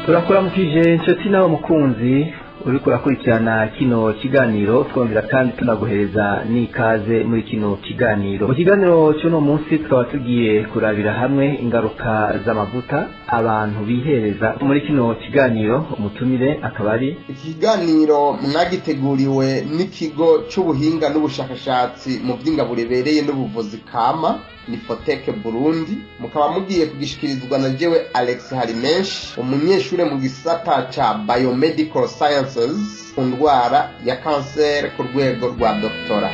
Turakuramukije inshuti nawe mukunzi uriko urakurikirana kino kiganiro, twongera kandi tunaguhereza n'ikaze muri kino kiganiro. Mu kiganiro cy'uno munsi tukaba tugiye kurabira hamwe ingaruka z'amavuta abantu bihereza. Muri kino kiganiro umutumire akaba ari Ikiganiro mwagiteguriwe n'ikigo c'ubuhinga n'ubushakashatsi mu vy'ingaburo ibereye n'ubuvuzi kama ni Foteke Burundi, mukaba mugiye kugishikirizwa na jewe Alex Harimenshi, umunyeshure mu gisata ca Biomedical Sciences ku ndwara ya kanseri ku rwego rwa doktora.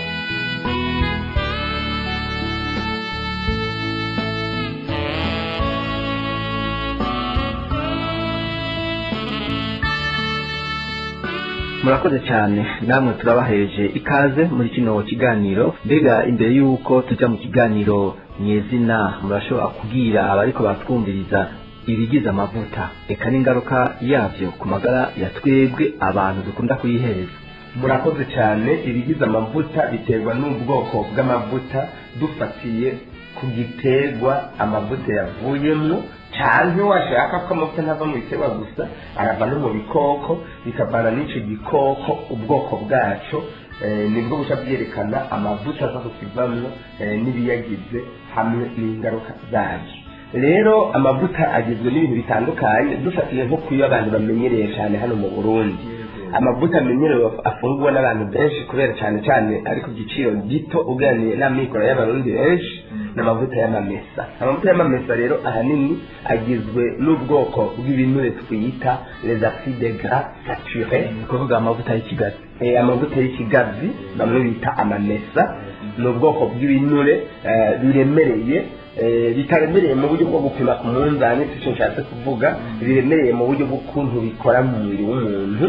Murakoze cyane, namwe turabahereje ikaze muri kino kiganiro. Mbega imbere y'uko tujya mu kiganiro nyezina, murashobora kubwira abariko batwumviriza ibigize amavuta eka n'ingaruka yabyo ku magara ya twebwe abantu dukunda kuyihereza? Murakoze cyane. Ibigize amavuta biterwa n'ubwoko bw'amavuta, dufatiye ku giterwa amavuta yavuyemo, canke washaka ko amavuta ntava mu biterwa gusa, arava no mu bikoko, bikavana n'ico gikoko ubwoko bwaco, nibwo buca bwerekana amavuta aza kukivamwo, n'ibiyagize hamwe n'ingaruka zabyo. Rero amavuta agizwe n'ibintu bitandukanye. Dufatiye nko kuyo abantu bamenyereye cyane hano mu Burundi, amavuta amenyerewe afungurwa n'abantu benshi kubera cyane cyane ari ku giciro gito uganiriye n'amikoro y'abarundi benshi, n'amavuta y'amamesa. Amavuta y'amamesa rero ahanini agizwe n'ubwoko bw'ibinure twita les acides gras saturés. Ni ukuvuga amavuta y'ikigazi? Amavuta y'ikigazi bamwe bita amamesa ni ubwoko bw'ibinure biremereye, bitaremereye mu buryo bwo gupima ku munzani, sico nshatse kuvuga, biremereye mu buryo bw'ukuntu bikora mu mubiri w'umuntu.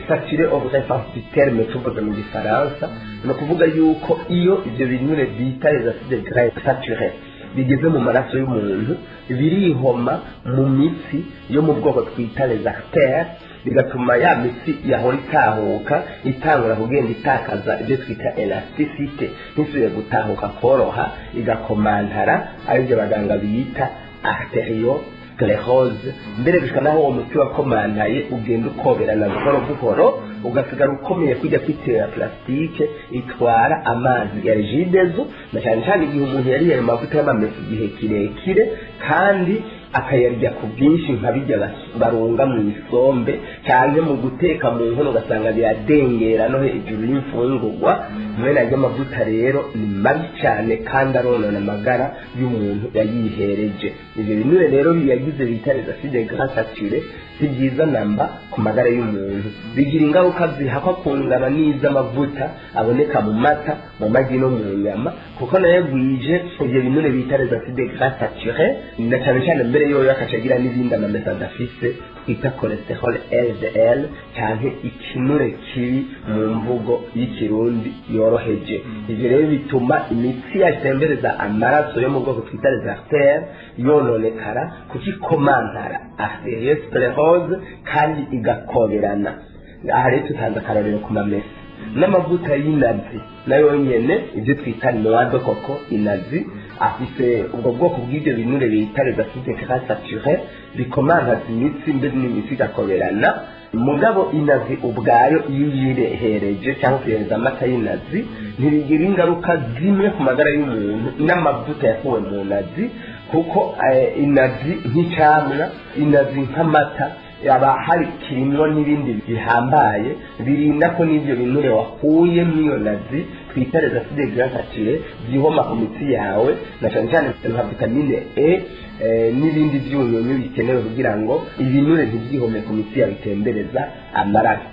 Saturé au vrai sens du terme tuvuga mu gifaransa, ni ukuvuga yuko iyo ivyo binure bita les acides gras saturés bigeze mu maraso y'umuntu, birihoma mu mitsi yo mu bwoko twita les artères, bigatuma ya mitsi yahora itahuka itangura kugenda itakaza ibyo twita élasticité, ntisubire gutahuka koroha, igakomantara, aribyo abaganga bita artériosclérose. Mbere bishika naho uwo mutsi wakomantaye ugenda ukoberana buhoro buhoro, ugasigara ukomeye kujya kwitera plastique itwara amazi ya Regideso, na cyane cyane igihe umuntu yariye ayo mavuta y'amamesa igihe kirekire kandi akayarya ku bwinshi, nka bijya barunga mu isombe cyane mu guteka mu nkono, ugasanga biradengera no hejuru y'imfungurwa. Mwene ayo mavuta rero ni mabi cyane kandi aronona amagara y'umuntu yayihereje. Ivyo binure rero biyagize bita les acides gras saturés si byiza namba ku magara y'umuntu, bigira ingaruka zihakwa kungana n'iz'amavuta aboneka mu mata, mu magi no mu nyama, kuko nayo gwije ivyo binure bita les acides gras saturés, na cyane cyane mbere yoyo akaca agira n'ibindi amamesa adafise twita cholestérol LDL, canke ikinure kibi mu mvugo y'ikirundi yoroheje. Ivyo rero bituma imitsi yatembereza amaraso yo mu bwoko twita les artères yononekara, kuko ikomantara, artériosclérose, kandi igakoberana. Aha rero tutanze akarorero ku mamesa. N'amavuta y'inazi nayo nyene, ibyo twita noix de coco, inazi, afise ubwo bwoko bw'ibyo binure bita les acides gras saturés bikomantaza imitsi, mbere n'imitsi igakoberana. Mugabo inazi ubwayo iyo uyirehereje cyangwa ukihereza amata y'inazi, ntibigira ingaruka zimwe ku magara y'umuntu n'amavuta yakuwe mu nazi, kuko inazi nk'icamwa, inazi nk'amata, yaba hari kirimwo n'ibindi bihambaye birinda ko n'ibyo binure wakuye mw'iyo nazi twita les acides gras saturés byihoma ku mitsi yawe, na cyane cyane nka vitamine E n'ibindi byunyunyu bikenewe kugira ngo ibinure ntibyihome ku mitsi yawe itembereza amaraso.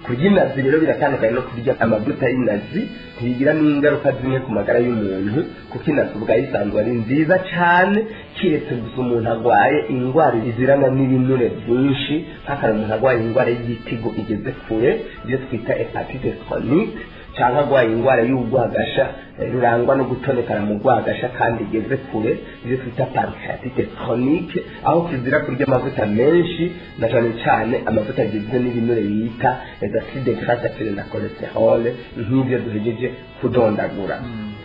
Kurya inazi rero biratandukanye no kurya amavuta y'inazi, ntibigira n'ingaruka zimwe ku magara y'umuntu, kuko inazi ubwayo isanzwe ari nziza cyane, kiretse gusa umuntu arwaye indwara izirana n'ibinure byinshi, nk'akarero umuntu arwaye indwara y'igitigo igeze kure, ibyo twita hépatite chronique, cyangwa arwaye indwara y'urwagasha rurangwa no gutonekara mu rwagasha kandi igeze kure, ibyo twita pancréatite chronique, aho kizira kurya amavuta menshi, na cyane cyane amavuta agizwe n'ibinure bita les acides gras saturés na cholestérol, nk'ibyo duhejeje kudondagura.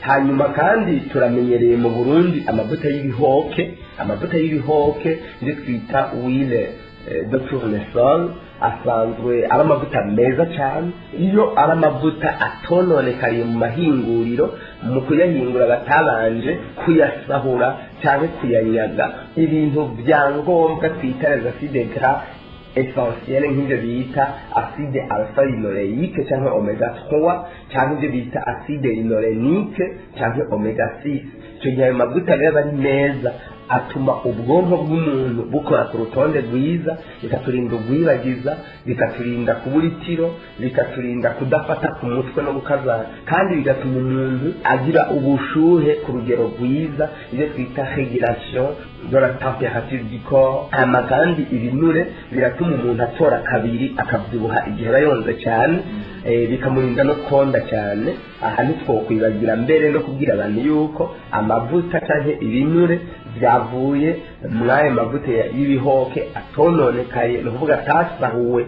Hanyuma kandi turamenyereye mu Burundi amavuta y'ibihoke. Amavuta y'ibihoke, ibyo twita huile de tournesol asanzwe ari amavuta meza cyane iyo ari amavuta atononekariye mu mahinguriro, mu kuyahingura batabanje kuyasahura cyangwa kuyanyaga ibintu bya ngombwa twita les acides gras essentiel, nk'ibyo bita acide alpha linoléique cyangwa oméga 3, cyangwa ibyo bita acide linolénique cyangwa oméga 6. Icyo gihe ayo mavuta rero aba ari meza, atuma ubwonko bw'umuntu bukora ku rutonde rwiza, bikaturinda ugwibagiza, bikaturinda kubura itiro, bikaturinda kudafata ku mutwe no gukazana, kandi bigatuma umuntu agira ubushuhe ku rugero rwiza, ibyo twita régulation de la température du corps. Hama kandi ibinure biratuma umuntu atora kabiri, akabyibuha igihe aba yonze cyane, bikamurinda no konda cyane. Aha ntitwokwibagira mbere no kubwira abantu yuko amavuta cyangwa ibinure byavuye muri ayo mavuta y'ibihoke atononekaye, ni ukuvuga atasahuwe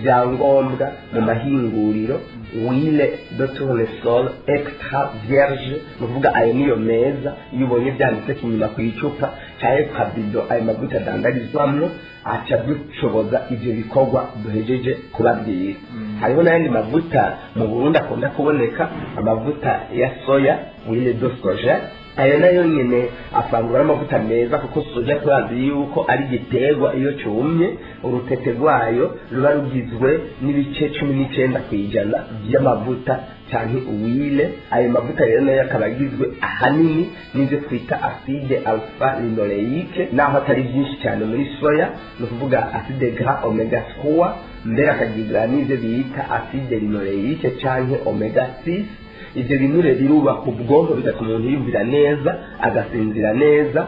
bya ngombwa mu mahinguriro, huile de tournesol extra vierge, ni ukuvuga ayo niyo meza. Iyo ubonye byanditse inyuma ku icupa cyangwa ku kabido ayo mavuta adandarizwamwo, aca dushoboza ibyo bikorwa duhejeje kubabwira. Hariho n'ayandi mavuta mu Burundi akunda kuboneka, amavuta ya soya, huile de soja. Ayo nayo nyine asanzwe ari amavuta meza, kuko soja turazi yuko ari igiterwa iyo cyumye urutete rwayo ruba rugizwe n'ibice 19% by'amavuta cyangwa huile. Ayo mavuta rero nayo akaba agizwe ahanini n'ibyo twita acide alpha linoléique, naho atari byinshi cyane muri soya, ni ukuvuga acide gras oméga 3, mbere akagira n'ibyo bita acide linoléique cyangwa oméga 6. Ibyo binure birubaka ubwonko, bigatuma umuntu yumvira neza, agasinzira neza,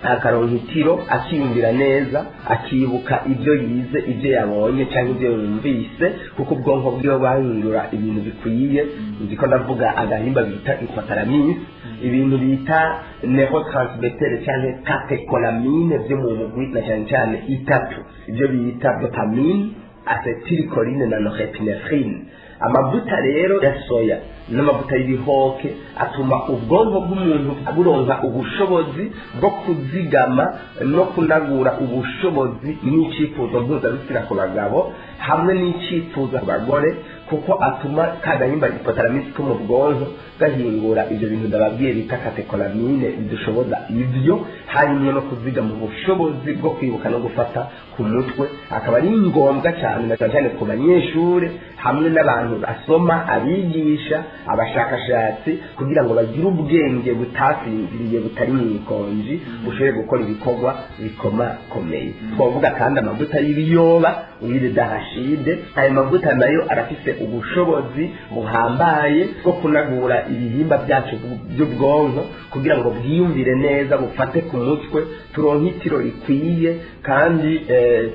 akaronka itiro, akiyumvira neza, akibuka ibyo yize, ibyo yabonye cyangwa ibyo yumvise, kuko ubwonko bwiwe bahindura ibintu bikwiye. Ndiko ndavuga agahimba bita hypothalamus, ibintu bita neurotransmitter cyangwa catécholamine byo mu mugwi na cyane cyane itatu, ibyo bita dopamine, acétylcholine na norépinéphrine. Amavuta rero ya soya n'amavuta y'ibihoke atuma ubwonko bw'umuntu buronka ubushobozi bwo kuzigama no kunagura ubushobozi n'icyifuzo mpuzabitsina ku bagabo hamwe n'icyifuzo ku bagore, kuko atuma ka gahimba hypothalamus ko mu bwonko gahingura ibyo bintu ndababwiye bita catécholamine, bidushoboza ibyo, harimo no kuzigama ubushobozi bwo kwibuka no gufata ku mutwe. Akaba ari ngombwa cyane, na cyane cyane ku banyeshuri hamwe n'abantu basoma, abigisha, abashakashatsi, kugira ngo bagire ubwenge butasinziriye, butari mu ikonji, bushobore gukora ibikorwa bikomakomeye. Twavuga kandi amavuta y'ibiyoba, huile d'arachide. Ayo mavuta nayo arafise ubushobozi buhambaye bwo kunagura ibihimba byacu by'ubwonko kugira ngo bwiyumvire neza, bufate ku mutwe, turonke itiro rikwiye, kandi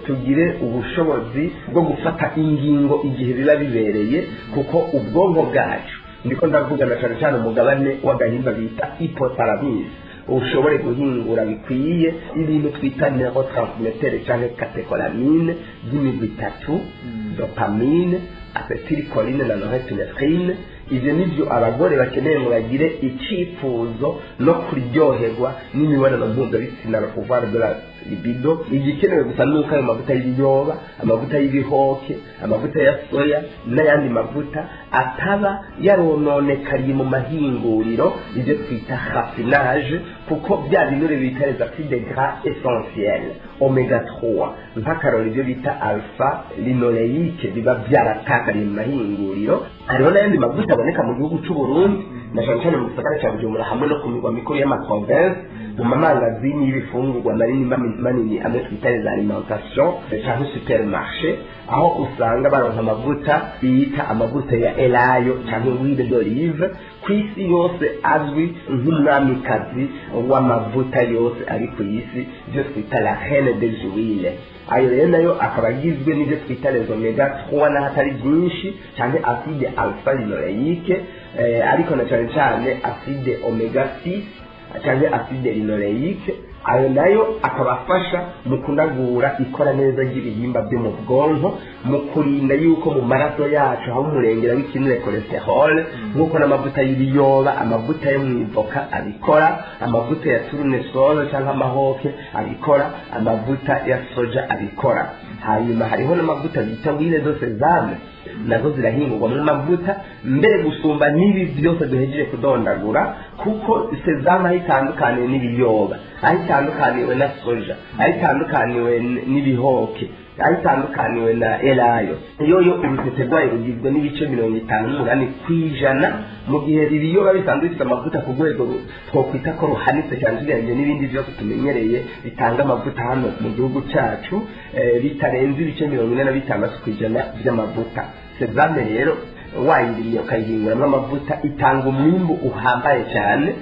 tugire ubushobozi bwo gufata ingingo igihe biba bibereye, kuko ubwonko bwacu, ndiko ndavuga na cyane cyane umugabane w'agahimba bita hypothalamus, ushobore guhingura bikwiye ibintu twita neurotransmitter cyangwa catécholamine by'imigwi itatu: dopamine, acétylcholine na norépinéphrine. Ibyo nibyo abagore bakeneye ngo bagire icyifuzo no kuryoherwa n'imibonano mpuzabitsina, le pouvoir de la libido. Igikenewe gusa nuko ayo mavuta y'ibiyoba, amavuta y'ibihoke, amavuta ya soya n'ayandi mavuta ataba yarononekariye mu mahinguriro, ibyo twita raffinage, kuko bya binure bita les acides gras essentiels oméga 3, nk'akarori ibyo bita alpha linoléique, biba byaratakariye mu mahinguriro. Hariho n'ayandi mavuta aboneka mu gihugu cy'u Burundi, na cyane cyane mu gisagara cya Bujumbura hamwe no ku mirwa mikuru y'amaprovince, mu mamangazini y'ibifungurwa manini manini amwe twita les alimentation cyangwa supermarché, aho usanga baronka amavuta bita amavuta ya elayo cyangwa huile d'olive, ku isi yose azwi nk'umwamikazi w'amavuta yose ari ku isi, ibyo twita la reine des huiles. Ayo rero nayo akaba agizwe n'ibyo twita les oméga 3, n'aho atari byinshi, cyangwa acide alpha linoléique, ariko na cyane cyane acide oméga 6 cyangwa acide linoléique. Ayo nayo akaba afasha mu kunagura ikora neza ry'ibihimba byo mu bwonko, mu kurinda yuko mu maraso yacu haba umurengera w'ikinure cholesterol, nk'uko n'amavuta y'ibiyoba, amavuta yo mu ivoka abikora, amavuta ya tournesol cyangwa amahoke abikora, amavuta ya soja abikora. Hanyuma hariho n'amavuta bita huile de sésame, nazo zirahingurwamo amavuta mbere gusumba n'ibi byose duhejeje kudondagura, kuko sésame aho itandukaniye n'ibiyoba, aho itandukaniwe na soja, aho itandukaniwe n'ibihoke, aho itandukaniwe na elayo, yoyo urutete rwayo rugizwe n'ibice 58%, mu gihe ibiyoba bisanzwe bifite amavuta ku rwego twokwita ko ruhanitse cyane tugereranyije n'ibindi byose tumenyereye bitanga amavuta hano mu gihugu cyacu, bitarenze ibice 46% by'amavuta. Sésame rero wayiriye ukayihinguramo amavuta itanga umwimbu uhambaye cyane,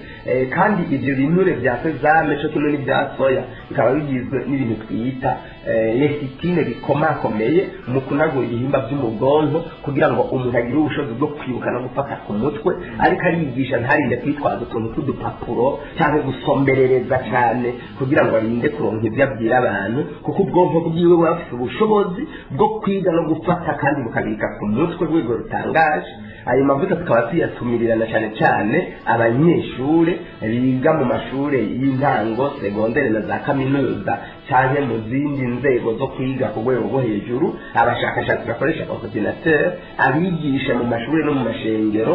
kandi ibyo binure bya sésame cyo kimwe n'ibya soya bikaba bigizwe n'ibintu twita lécithine bikomakomeye mu kunagura ibihimba byo mu bwonko, kugira ngo umuntu agire ubushobozi bwo kwibuka no gufata ku mutwe, ariko ariyigisha ntarinde kwitwaza utuntu tw'udupapuro cyangwa gusomberereza cyane kugira ngo arinde kuronka ibyo abwira abantu, kuko ubwonko bwiwe buba bufite ubushobozi bwo kwiga no gufata kandi bukabika ku mutwe rwego rutangaje. Ayo mavuta tukaba tuyatumirirana cyane cyane abanyeshure biga mu mashure y'intango, segondere na za kaminuza, cyangwa mu zindi nzego zo kwiga ku rwego rwo hejuru, abashakashatsi bakoresha ordinateur, abigisha mu mashuri no mu mashengero,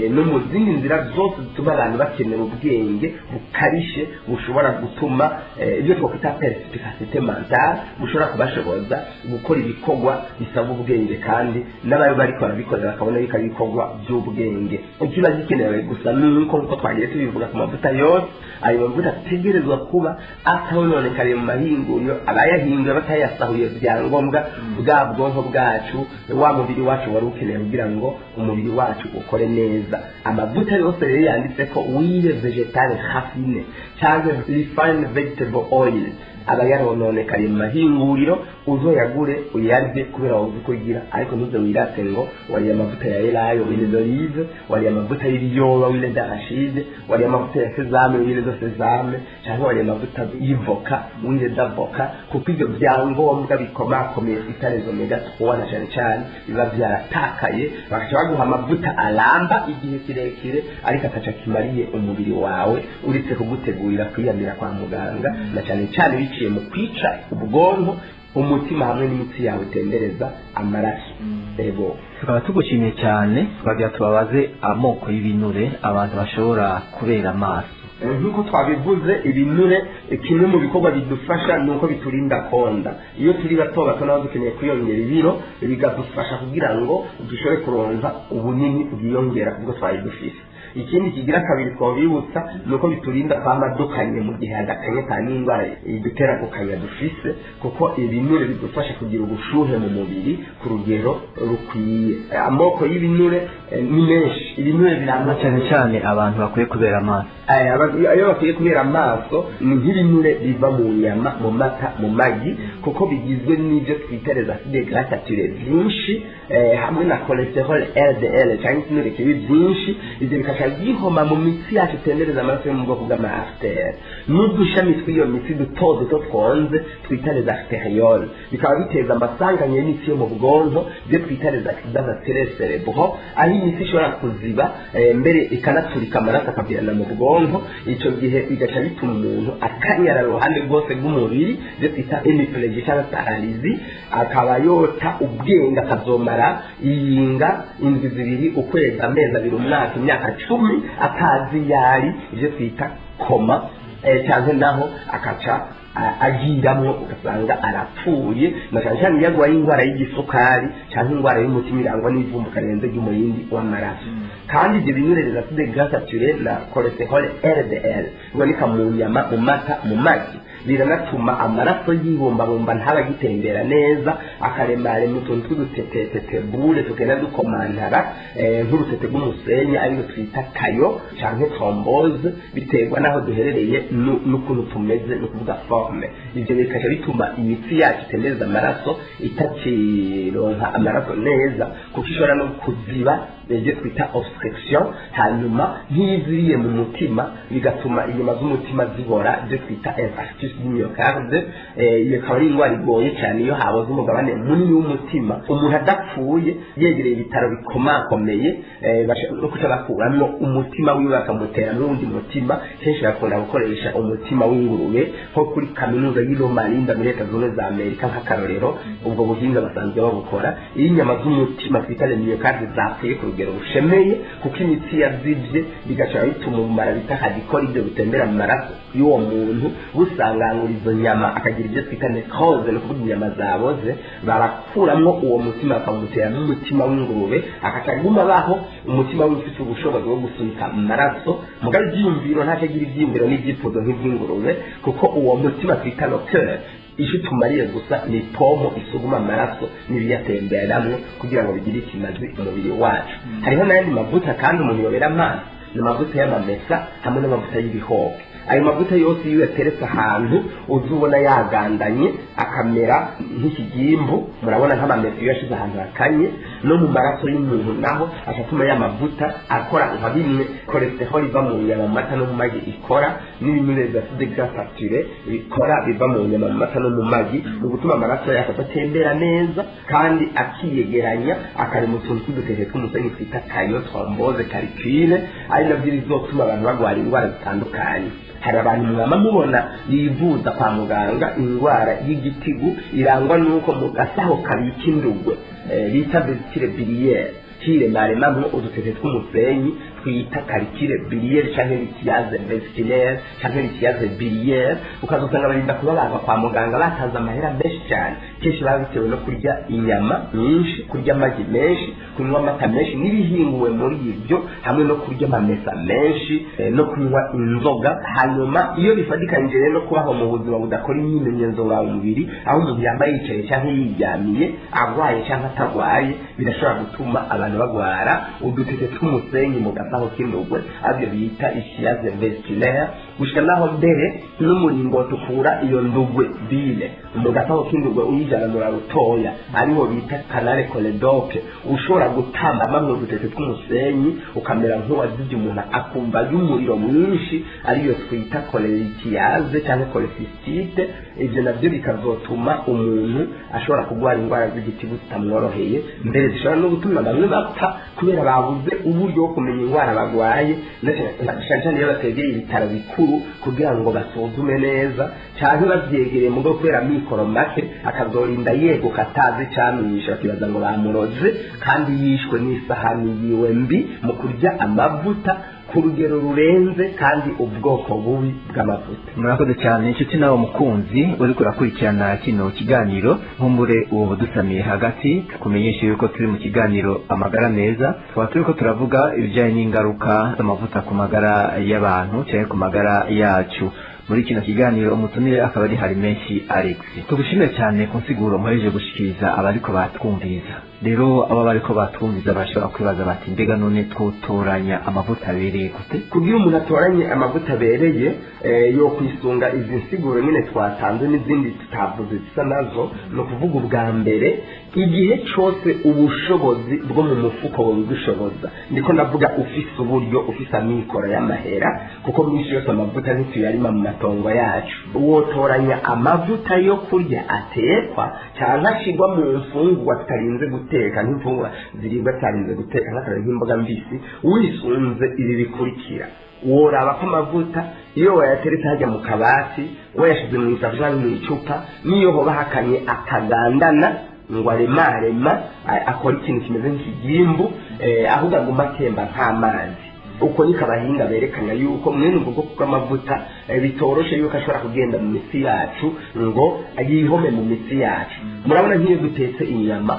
no mu zindi nzira zose zituma abantu bakenera ubwenge bukarishe bushobora gutuma ibyo twakwita perspicacité mentale, bushobora kubashoboza gukora ibikorwa bisaba ubwenge, kandi n'abayo bariko barabikora bakabona yuko ari ibikorwa by'ubwenge. Ikiba gikenewe gusa nuko, nkuko twagiye tubivuga ku mavuta yose, ayo mavuta ategerezwa kuba atononekariye mu mahinguriro, abayahinguye batayasahuye byangombwa bwa bwonko bwacu, wa mubiri wacu wari ukeneye kugira ngo umubiri wacu ukore neza. Amavuta yose rero yanditse ko huile végétale raffinée cyangwa refined vegetable oil aba yarononekariye mu mahinguriro. Uzoyagure uyarye kubera wowe uzi kugira, ariko ntuze wirate ngo wariye amavuta ya elayo, huile d'olive, wariye amavuta y'ibiyoba, huile d'arachide, wariye amavuta ya sésame, huile de sésame, cyangwa wariye amavuta y'ivoka, huile d'avocat, kuko ibyo byangombwa bikomakomeye twita les oméga 3 na cyane cyane biba byaratakaye, bagaca baguha amavuta aramba igihe kirekire ariko ataca kimariye umubiri wawe, uretse kugutegurira kwiyamira kwa muganga, na cyane cyane biciye mu kwica ubwonko, umutima hamwe n'imitsi yawe itembereza amaraso. Ego. Tukaba tugushimiye cyane. Twagira tubabaze amoko y'ibinure abantu bashobora kubera amaso. Nk'uko twabivuze, ibinure, kimwe mu bikorwa bidufasha ni uko biturinda konda. Iyo turi bato bato nabo dukeneye kwiyongera ibiro, bikadufasha kugira ngo dushobore kuronka ubunini bwiyongera kubwo twari dufise. Ikindi kigira kabiri twabibutsa ni uko biturinda kwama dukanye mu gihe hadakanye, nta n'indwara idutera gukanya dufise, kuko ibinure bidufasha kugira ubushuhe mu mubiri ku rugero rukwiye. Amoko y'ibinure ni menshi. Ibinure biramba cyane cyane abantu bakwiye kubera amaso. Ayo bakwiye kubera amaso ni nk'ibinure biva mu nyama, mu mata, mu magi, kuko bigizwe n'ibyo twita les acides gras saturés byinshi, hamwe na cholesterol LDL cyangwa ikinure kibi byinshi. Ibyo bikaca gihoma mu mitsi yacu itembereza amaraso yo mu bwoko bw'ama artères n'udushami tw'iyo mitsi duto duto twonze twita les artérioles, bikaba biteza amasanganya y'imitsi yo mu bwonko, ibyo twita les accidents vasculaires cérébraux, aho imitsi ishobora kuziba, mbere ikanaturika, amaraso akavirana mu bwonko. Icyo gihe bigaca bituma umuntu akanyara uruhande rwose rw'umubiri, ibyo twita hémiplégie cyangwa paralysie, akaba yota ubwenge, akazomara iyinga, indwi 2, ukwezi, amezi 2, umwaka, imyaka 10 atazi yari, ibyo twita coma, cyangwa naho akaca agiramwo ugasanga arapfuye, na cyane cyane iyo arwaye indwara y'igisukari cyangwa indwara y'umutima irangwa n'ivumbuka rirenze ry'umurindi w'amaraso. Kandi ibyo binure, les acides gras saturés na cholesterol LDL biboneka mu nyama, mu mata, mu magi, biranatuma amaraso yibumbabumba, ntabe agitembera neza, akaremarema utuntu tw'udutetetete bure tugenda dukomantara, nk'urutete rw'umusenyi, ariko twita caillot canke thrombose, biterwa n'aho duherereye n'ukuntu tumeze, ni ukuvuga forme. Ibyo bikaca bituma imitsi yacu itembereza amaraso itakironka amaraso neza, kuko ishobora no kuziba. ibyo twita obstruction. Hanyuma nk'iziriye mu mutima bigatuma inyama z'umutima zibora, ibyo twita infarctus du myocarde. Iyo ikaba ari indwara igoye cyane iyo haboze umugabane munini w'umutima, umuntu adapfuye yegereye ibitaro bikomakomeye, no kuca bakuramwo umutima wiwe bakamutera n'uwundi mutima. Kenshi bakunda gukoresha umutima w'ingurube, nko kuri kaminuza y'i Loma Linda muri Leta Zunze Ubumwe za Amerika nk'akarorero, ubwo buhinga basanzwe babukora. Iyo inyama z'umutima twita myocarde zapfuye ku rugero rushemeye, kuko imitsi yazibye, bigaca bituma ubumara bita hydrochloride butembera mu maraso y'uwo muntu busangangura izo nyama, akagira ibyo twita nécrose, ni ukuvuga inyama zaboze, barakuramwo uwo mutima bakamutera n'umutima w'ingurube, akaca aguma baho umutima we ufite ubushobozi bwo gusunika amaraso, mugabo ibyiyumviro ntacyo agira, ibyiyumviro n'ibyifuzo nk'iby'ingurube, kuko uwo mutima twita le cœur icyo tumariye gusa ni pompe isuguma amaraso n'ibiyatemberamwo kugira ngo bigire ikimazi umubiri wacu. Hariho n'ayandi mavuta kandi umuntu yobera amaso, ni amavuta y'amamesa hamwe n'amavuta y'ibihoke. Ayo mavuta yose iyo uyateretse ahantu uza ubona yagandanye akamera nk'ikigimbu. Murabona nk'amamesa iyo yashize ahantu hakanye, no mu maraso y'umuntu naho acatuma ya mavuta akora nka bimwe cholestérol iva mu nyama, mu mata no mu magi ikora, n'ibinure bya acide gras saturé bikora biva mu nyama, mu mata no mu magi, mu gutuma amaraso yacu adatembera neza kandi akiyegeranya akari mu tuntu tw'udutete tw'umusenyi twita caillots, thrombose, calculs, ari nabyo bizotuma abantu barwara indwara zitandukanye. Hari abantu mwama mubona bivuza kwa muganga indwara y'igitigu irangwa n'uko mu gasaho kabika indugwe bita vésicule biliaire hiremaremamwo udutete tw'umusenyi twita calcul biliaire canke lithiase vésiculaire canke lithiase biliaire, ukazosanga barinda kubabaga kwa muganga batanze amahera menshi cyane. Kenshi baba bitewe no kurya inyama nyinshi, kurya amagi menshi, kunywa amata menshi n'ibihinguwe muri ibyo, hamwe no kurya amamesa menshi, no kunywa inzoga. Hanyuma iyo bifatikanije rero no kubaho mu buzima budakora imyimenyerezo ngororamubiri, aho umuntu yambaye yicaye cyangwa yiryamiye, arwaye cyangwa atarwaye, birashobora gutuma abantu bagwara udutete tw'umusenyi mu gasaho k'indugwe, aribyo bita ischiase vésiculaire, gushika naho mbere n'umuringoti ukura iyo ndugwe bile mu gasaho k'indugwe uyijana mu rutoya, ariwo bita canal cholédoque, ushobora gutamba bamwe udutete tw'umusenyi ukamera nk'uwazivye, umuntu akumva y'umuriro mwinshi, ariyo twita cholélithiase cyangwa cholécystite. Ibyo nabyo bikazotuma umuntu ashobora kurwara indwara z'igitigu zitamworoheye, mbere zishobora no gutuma bamwe bapfa kubera babuze uburyo bwo kumenya indwara barwaye, cyane cyane iyo bategereye ibitaro bikuru kugira ngo basuzume neza, cyangwa bavyegereye mu kubera amikoro make, akazorinda yeguka atazi icamwishe, bakibaza ngo bamuroze kandi yishwe n'isahani yiwe mbi mu kurya amavuta ku rugero rurenze kandi ubwoko bubi bw'amavuta. Murakoze cyane inshuti nawe mukunzi uriko urakurikirana kino kiganiro. Nkumbure uwo budusamiye hagati, tukumenyeshe yuko turi mu kiganiro Amagara Meza, tukaba turiko turavuga ibijyanye n'ingaruka z'amavuta ku magara y'abantu cyangwa ku magara yacu. Muri kino kiganiro umutumire akaba ari hari menshi Alex. Tugushimire cyane ku nsiguro muhejeje gushikiriza abariko batwumviriza. Rero aba bariko batwumviriza bashobora kwibaza bati: "Mbega none twotoranya amavuta abereye gute?" Kugira umuntu atoranye amavuta abereye, yo kwisunga izi nsiguro nyine twatanze n'izindi tutavuze zisa nazo. Ni ukuvuga ubwa mbere, igihe cyose ubushobozi bwo mu mufuko bubigushoboza, ndiko ndavuga ufise uburyo, ufise amikoro y'amahera, kuko myinshi yose amavuta ntituyarima mu matongo yacu, wotoranya amavuta yo kurya atekwa cyangwa ashirwa mu mfungurwa tutarinze guteka, nk'imfungurwa ziribwa zitarinze guteka, nk'akarorero nk'imboga mbisi, wisunze ibi bikurikira: woraba ko amavuta iyo wayateretse hajya mu kabati, wayashize mu isafuriya cyangwa mu icupa, n'iyo hoba hakanye akagandana ngo aremarema akora ikintu kimeze nk'ikigimbu, ahubwo aguma atemba nk'amazi. Uko niko abahinga berekana yuko mwene ubwo bwoko bw'amavuta bitoroshe yuko ashobora kugenda mu mitsi yacu ngo yihome mu mitsi yacu. Murabona nk'iyo dutetse inyama,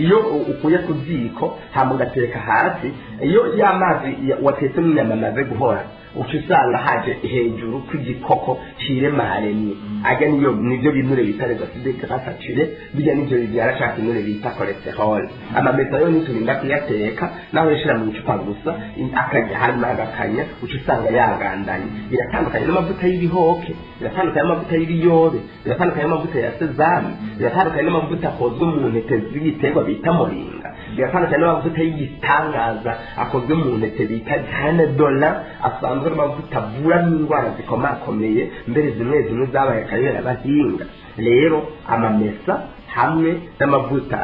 iyo ukuye ku ziko hama ugatereka hasi, iyo ya mazi watetsemo inyama amaze guhora, uca usanga haje hejuru kw'igikoko ciremaremye ajya, niyo nivyo binure bita les acides gras saturés, bijya nivyo bibyara ca kinure bita cholestérol. Amamesa yo ntiturinda kuyateka, naho yashira mu icupa gusa akajya hanyuma agakanya, uca usanga yagandanye. Biratandukanye n'amavuta y'ibihoke, biratandukanye n'amavuta y'ibiyobe, biratandukanye n'amavuta ya sésame, biratandukanye n'amavuta akozwe mu ntete z'igiterwa bita moringa. Biratandukanye n'amavuta y'igitangaza akozwe mu ntete bita graine de lin, asanzwe ari amavuta avura n'indwara zikomakomeye, mbere zimwe zimwe zabaye akayobera abahinga. Rero amamesa hamwe n'amavuta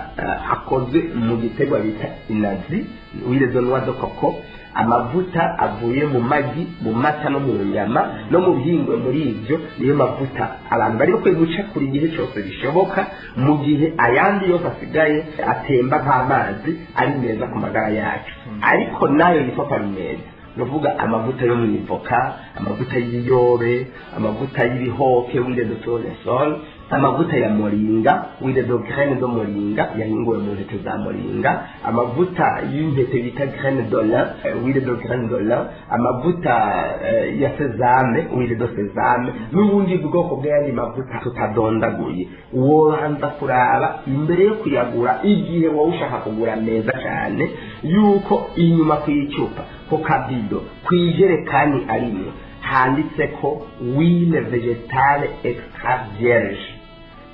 akozwe mu giterwa bita inazi, huile de noix de coco, amavuta avuye mu magi, mu mata no mu nyama no mu bihingwe, muri ibyo niyo mavuta abantu bari bakwiye guca kuri igihe cyose bishoboka, mu gihe ayandi yose asigaye atemba nk'amazi ari meza ku magara yacu. Ariko nayo yitwa ko ari meza, ni ukuvuga amavuta yo mu ivoka, amavuta y'ibiyobe, amavuta y'ibihoke, huile de tournesol, amavuta ya moringa, huile de graine de moringa yahinguwe mu ntete za moringa, amavuta y'intete bita graine de lin, huile de graine de lin, amavuta ya sésame, huile de sésame, n'ubundi bwoko bw'ayandi mavuta tutadondaguye. Wobanza kuraba imbere yo kuyagura, igihe wowe ushaka kugura meza cyane, yuko inyuma ku icupa, ku kabido, ku ijerekani arimwo handitse ko huile végétale extra vierge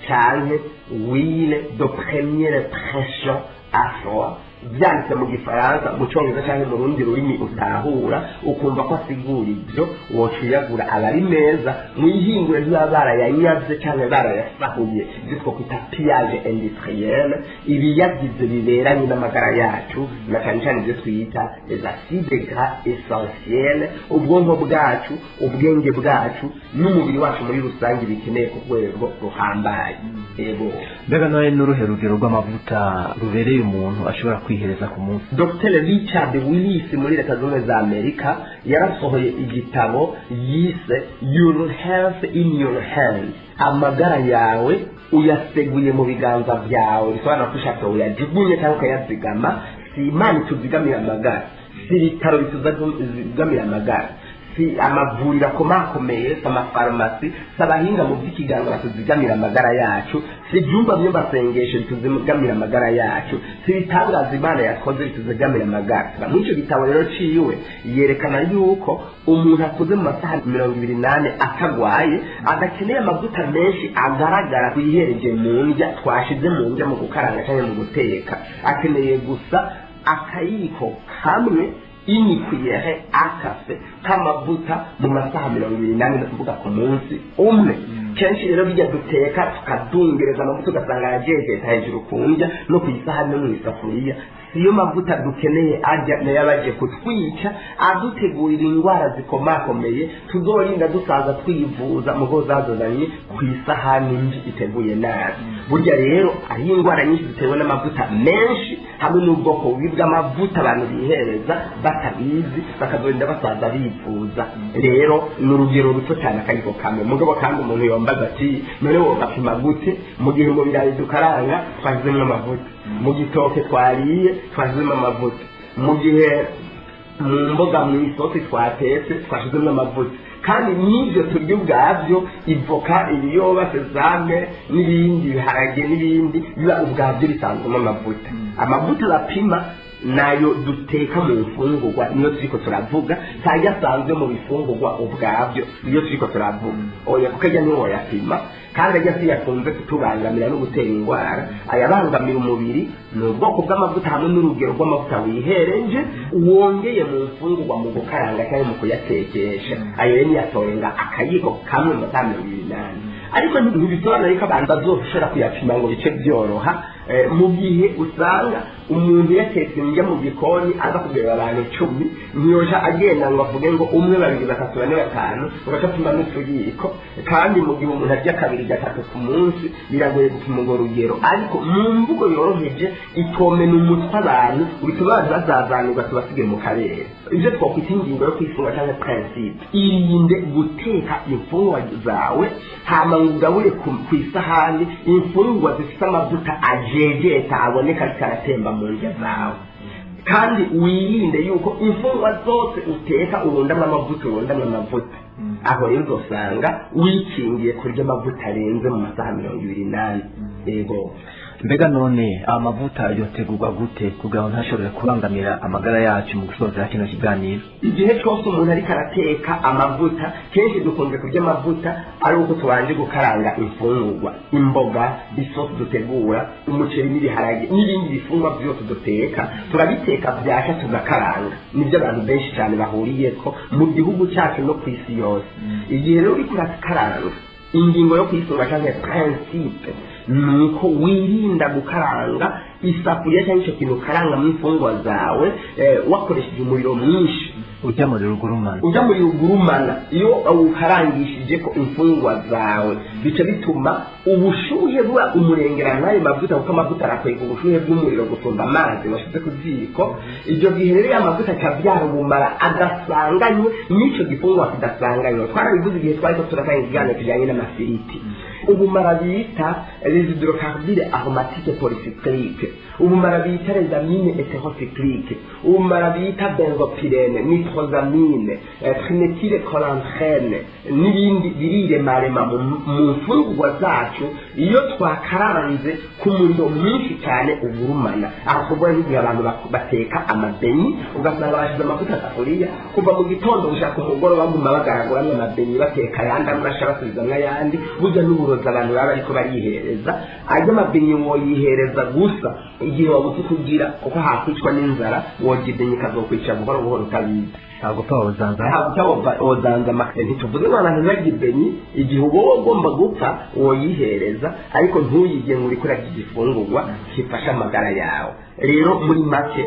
canke huile de première pression à froid, byanditse mu Gifaransa, mu Cyongereza cyangwa mu rundi rurimi utahura, ukumva ko asigura ibyo, woca uyagura, aba ari meza. Mu ihingura ntibaba barayanyaze cyangwa barayasahuye, ibyo twakwita pillage industriel, ibiyagize biberanye n'amagara yacu, na cyane cyane ibyo twita les acides gras essentiels, ubwonko bwacu, ubwenge bwacu n'umubiri wacu muri rusange bikeneye ku rwego ruhambaye. Yego. Mbega none n'uruhe rugero rw'amavuta rubereye umuntu ashobora kwihereza ku munsi? Dr Richard Willis muri Leta Zunze Ubumwe za Amerika yarasohoye igitabo yise "Your Health in Your Hands", amagara yawe uyaseguye mu biganza byawe. Bisobanura ko ushatse uyajugunye cyangwa ukayazigama. Si Imana ituzigamira amagara, si ibitaro bituzigamira amagara, si amavuriro akomakomeye, si amafarumasi, si abahinga mu by'ikiganza batuzigamira amagara yacu, si ibyumba by'amasengesho bituzigamira amagara yacu, si ibitangaza Imana yakoze bituzigamira amagara. Muri icyo gitabo rero ciwe yerekana yuko umuntu akuze mu masaha 24 atagwaye adakeneye amavuta menshi agaragara twihereje mu ndya, twashize mu ndya mu gukaranga cyangwa mu guteka. Akeneye gusa akayiko kamwe, une cuillère à café k'amavuta mu masaha 24, ni ukuvuga ku munsi umwe. Kenshi rero bijya duteka tukadungereza amavuta, ugasanga arajejeta hejuru ku ndya no ku isahani no mu isafuriya. Siyo mavuta dukeneye, arya nayo abaje kutwica, adutegurira indwara zikomakomeye tuzorinda dusaza twivuza, mugo zazozanye ku isahani mbi iteguye nabi. Burya rero hariho indwara nyinshi zitewe n'amavuta menshi hamwe n'ubwoko bubi bw'amavuta abantu bihereza batabizi, bakazorinda basaza bivuza. Rero ni urugero ruto cyane, akayiko kamwe. Mugabo kandi umuntu yombaza ati: "None wowe bapima gute mu gihe mu birayi dukaranga twashyizemo amavuta, mu gitoke twariye twashyizemo amavuta, mu gihe mu mboga mu isosi twatetse twashyizemo amavuta, kandi n'ibyo turya ubwabyo, ivoka, ibiyoba, sésame n'ibindi, biharage n'ibindi, biba ubwabyo bisanzwemo amavuta?" Amavuta bapima nayo duteka mu mfungurwa, niyo turiko turavuga, cyangwa asanzwe mu bifungurwa ubwabyo, niyo turiko turavuga. Oya, kuko ajya ntiwoyapima, kandi ajya siyakunze kutubangamira no gutera indwara. Ayabangamira umubiri ni ubwoko bw'amavuta hamwe n'urugero rw'amavuta wihereje wongeye mu mfungurwa mu gukaranga cyangwa mu kuyatekesha. Ayo rero niyatorenga akayiko kamwe mu masaha 24. Ariko ntibisobanura yuko abantu bazoshobora kuyapima ngo bice byoroha. Mu gihe usanga umuntu yatetse indya mu gikoni aza kugurira abantu 10, ntiyoja agenda ngo avuge ngo umwe, babiri, batatu, bane, batanu, ugaca apima n'utuyiko. Kandi mu gihe umuntu arya kabiri, gatatu ku munsi, biragoye gupima urwo rugero. Ariko mu mvugo yoroheje itomena umutwe abantu, bituma abantu bazazanirwa, tubasige mu karere, ibyo twakwita ingingo yo kwifunga cyangwa principe: irinde guteka imfungwa zawe hama ngo ugabure ku isahani imfungwa zifite amavuta ajejeta aboneka ariko aratemba mu ndya zawe. Kandi wirinde yuko imfungwa zose uteka urundamo amavuta, urundamo amavuta. Aho rero uzosanga wikingiye kurya amavuta arenze mu masaha 24. Yego. Mbega none amavuta yotegurwa gute kugira ngo ntashobore kubangamira amagara yacu mu gusoza kino kiganiro? Igihe cyose umuntu ariko arateka amavuta, kenshi dukunze kurya amavuta ari uko tubanje gukaranga imfungurwa, imboga, isosi dutegura, umuceri n'ibiharage n'ibindi bifungwa byose duteka, turabiteka byasha tugakaranga. Nibyo abantu benshi cyane bahuriyeko mu gihugu cyacu no ku isi yose. Igihe rero uriko urakaranga, ingingo yo kwisunga cyangwa principe ni uko wirinda gukaranga isafuriya cyangwa icyo kintu ukarangamo imfungwa zawe wakoresheje umuriro mwinshi. Ujya muri rugurumana. Ujya muri rugurumana. Iyo ukarangishije ko imfungwa zawe, bica bituma ubushuhe buba umurengerano n'ayo mavuta, kuko amavuta arakwega ubushuhe bw'umuriro gusumba amazi washyize ku ziko. Ibyo gihe rero ya mavuta akabyara ubumara adasanganywe n'icyo gifungwa kidasanganywe. Twarabivuze igihe twari ko turatanga ikiganiro kijyanye n'amafiriti. Ubumara bita les hydrocarbures aromatiques polycycliques, ubumara bita les amines hétérocycliques, ubumara bita benzopyrène, nitrosamine, triméthylchloroprène n'ibindi biriremarema mu mfungurwa zacu iyo twakaranze ku muriro mwinshi cyane ugurumana. Aho kuvuga nk'igihe abantu bateka amabenyi, ugasanga bashyize amavuta safuriya kuva mu gitondo gushaka umugoroba, baguma bagaraguramwo amabenyi, bateka ayandi amasha basubizamwo ayandi. Burya n'uburozi abantu baba bariko barihereza. Ajya amabenyi woyihereza gusa igihe wabuze kugira, kuko hakwicwa n'inzara, wogira ibenyi ikazokwica buhoro buhoro utabizi. Ntabwo upfa wozanza. Ntabwo upfa wozanza. Ntituvuze ngo abantu barya ibenyi. Igihe uba ugomba gupfa woyihereza, ariko ntuyige ngo uriko urarya igifungurwa gifasha amagara yawe. Rero muri make,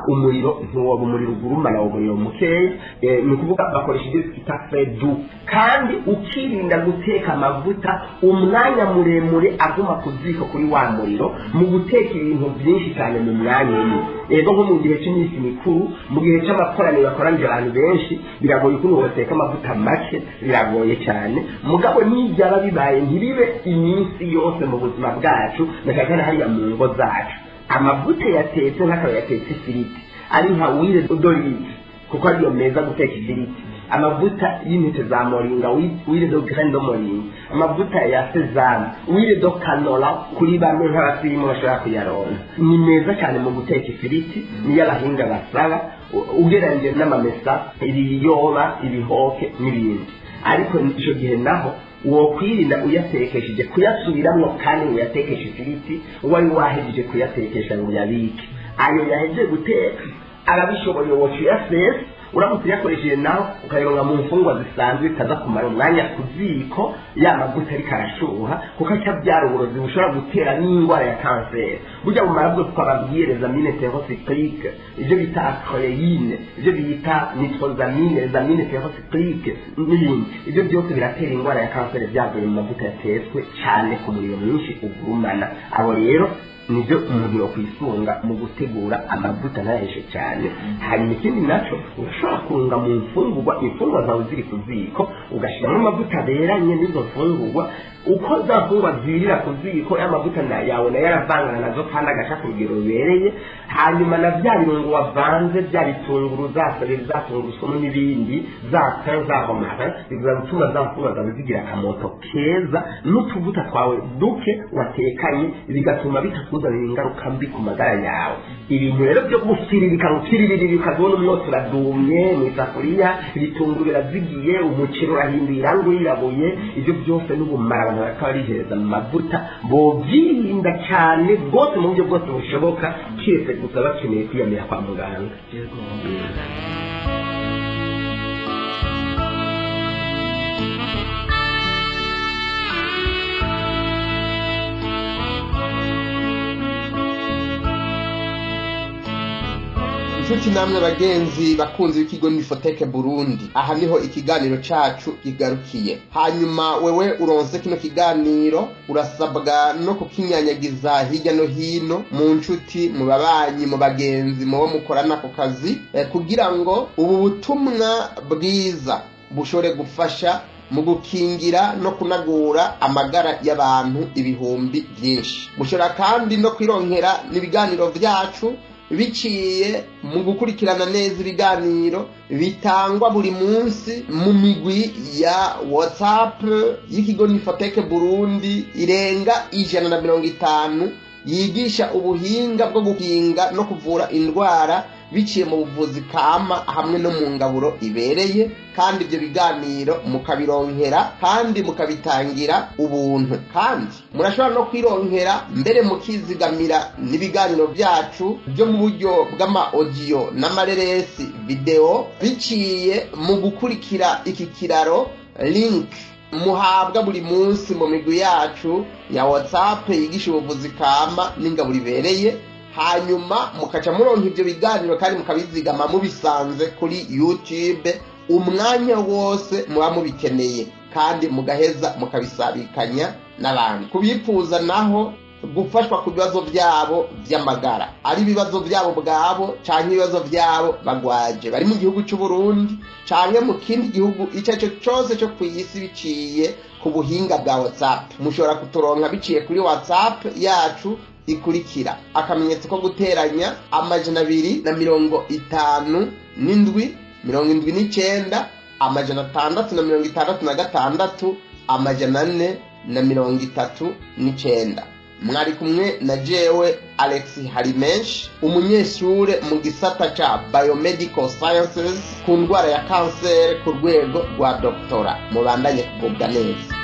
umuriro ntiwoba umuriro ugurumana, umuriro mukeya, ni ukuvuga bakoresha ibyo twita feu doux, kandi ukirinda guteka amavuta umwanya muremure aguma ku ziko kuri wa muriro, mu guteka ibintu byinshi cyane mu mwanya umwe. Yego, nko mu gihe cy'iminsi mikuru, mu gihe cy'amakoraniro bakoranije abantu benshi, biragoye ukuntu bateka amavuta make, biragoye cyane. Mugabo n'ibyaba bibaye, ntibibe iminsi yose mu buzima bwacu, na cyane cyane hariya mu ngo zacu. Amavuta yatetse nk'akaba yatetse ifiriti, ari nka huile d'olive, kuko ariyo meza guteka ifiriti, amavuta y'intete za moringa, huile de graine de moringa, amavuta ya sésame, huile de canola kuri bamwe nk'abasirimu bashobora kuyaronka, ni meza cyane mu guteka ifiriti. Niyo abahinga basaba ugereranyije n'amamesa, ibiyoba, ibihoke n'ibindi. Ariko icyo gihe naho wokwirinda uyatekesheje kuyasubiramwo, kandi ngo uyatekeshe ifiriti wari wahejeje kuyatekesha ngo uyabike. Ayo yahejeje guteka, arabishoboye woca uyasesa. Uramutse uyakoresheje naho ukayironga mu mfungwa zisanzwe, bitaza kumara umwanya ku ziko ya mavuta ariko arashuha, kuko aca abyara uburozi bushobora gutera n'indwara ya kanseri. Burya bumara bwose twababwiye, les amines hétérocycliques, ibyo bita acroléine, ibyo bita nitrosamine, les amines hétérocycliques n'ibindi, ibyo byose biratera indwara ya kanseri byavuye mu mavuta yatetswe cyane ku muriro mwinshi ugurumana. Abo rero nibyo umuntu yakwisunga mu gutegura amavuta ntayaheshe cyane. Hanyuma ikindi nacyo, urashobora kurunga mu mfungurwa, imfungurwa zawe ziri ku ziko, ugashyiramo amavuta aberanye n'izo mfungurwa. Uko za mfungurwa zirira ku ziko, ya mavuta yawe nayo aravangana nazo kandi agaca ku rugero rubereye. Hanyuma na bya birungo wavanze, bya bitunguru, za seleri, za tungurusumu n'ibindi, za thym, za romarin, biza gutuma za mfungurwa zawe zigira akamoto keza n'utuvuta twawe duke watekanye, bigatuma bitakuzanira ingaruka mbi ku magara yawe. Ibintu rero byo gufiririka, gufiririra, ukabona umwotsi uradumye mu isafuriya, ibitunguru birazigiye, umuceri urahinduye irangi urirabuye, ibyo byose n'ubumara abantu bakaba barihereza mu mavuta. Bobyirinda cyane rwose mu buryo bwose bushoboka, keretse gusa bakeneye kwiyamira kwa muganga. Inshuti namwe bagenzi bakunzi b'ikigo Nifoteke Burundi, aha niho ikiganiro cacu kigarukiye. Hanyuma wewe uronse kino kiganiro, urasabwa no kukinyanyagiza hirya no hino mu nshuti, mu babanyi, mu bagenzi, mu bo mukorana ku kazi, kugira ngo ubu butumwa bwiza bushobore gufasha mu gukingira no kunagura amagara y'abantu ibihumbi byinshi. Mushobora kandi no kwironkera n'ibiganiro vyacu biciye mu gukurikirana neza ibiganiro bitangwa buri munsi mu migwi ya WhatsApp y'ikigo Nifoteke Burundi irenga 150. Yigisha ubuhinga bwo gukinga no kuvura indwara biciye mu buvuzi kama hamwe no mu ngaburo ibereye. Kandi ibyo biganiro mukabironkera kandi mukabitangira ubuntu. Kandi murashobora no kwironkera mbere mukizigamira n'ibiganiro byacu byo mu buryo bw'ama audio n'amareresi video, biciye mu gukurikira iki kiraro, link muhabwa buri munsi mu migwi yacu ya WhatsApp yigisha ubuvuzi kama n'ingaburo ibereye. Hanyuma mukaca muronka ibyo biganiro kandi mukabizigama mubisanze kuri YouTube umwanya wose muba mubikeneye, kandi mugaheza mukabisabikanya n'abandi. Kubifuza naho gufashwa ku bibazo byabo by'amagara, ari ibibazo byabo bwabo canke ibibazo byabo bagwaje bari mu gihugu cy'u Burundi canke mu kindi gihugu icyo aricyo cyose cyo ku isi, biciye ku buhinga bwa WhatsApp, mushobora kuturonka biciye kuri WhatsApp yacu ikurikira: +257 79 666 439. Mwari kumwe na jewe Alex Harimenshi, umunyeshure mu gisata ca Biomedical Sciences ku ndwara ya kanseri ku rwego rwa doctorat. Mubandanye kugubwa neza.